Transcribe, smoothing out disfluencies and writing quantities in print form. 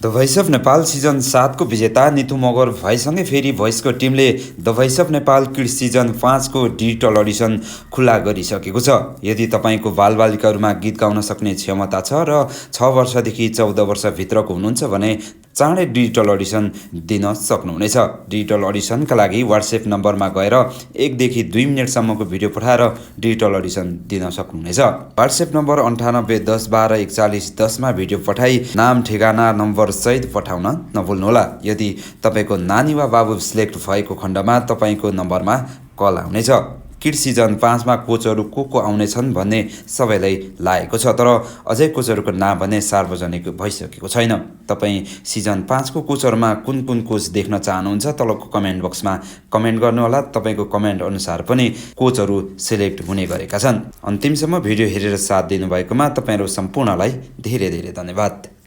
The voice of Nepal season 7 को विजेता नितु मगर भएसँगै फेरि भोइसको टिमले the voice of Nepal kids season 5 को डिजिटल अडिसन खुला गरिसकेको छ। यदि तपाईँको बालबालिकाहरूमा गीत गाउन सक्ने क्षमता छ र 6 वर्षदेखि 14 वर्षभित्रको हुनुहुन्छ भने चाँडै डिजिटल अडिसन दिन सक्नुहुनेछ। डिजिटल अडिसनका लागि वाट्सएप नम्बरमा गएर 1 देखि 2 मिनेटसम्मको भिडियो पठाएर डिजिटल अडिसन दिन सक्नुहुनेछ। वाट्सएप नम्बर 98 10 12 41 10 मा भिडियो पठाई नाम ठेगाना नम्बर सहित पठाउन नभुल्नुहोला। यदि तपाईँको नानी वा बाबु सिलेक्ट भएको खण्डमा तपाईँको नम्बरमा कल आउनेछ। किड्स सिजन 5 मा कोचहरू को आउनेछन् भन्ने सबैलाई लागेको छ, तर अझै कोचहरूको नाम भने सार्वजनिक भइसकेको छैन। तपाईँ सिजन 5 को कोचहरूमा कुन कुन कोच देख्न चाहनुहुन्छ तलको कमेन्ट बक्समा कमेन्ट गर्नुहोला। तपाईँको कमेन्ट अनुसार पनि कोचहरू सिलेक्ट हुने गरेका छन्। अन्तिमसम्म भिडियो हेरेर साथ दिनुभएकोमा तपाईँहरू सम्पूर्णलाई धेरै धेरै धन्यवाद।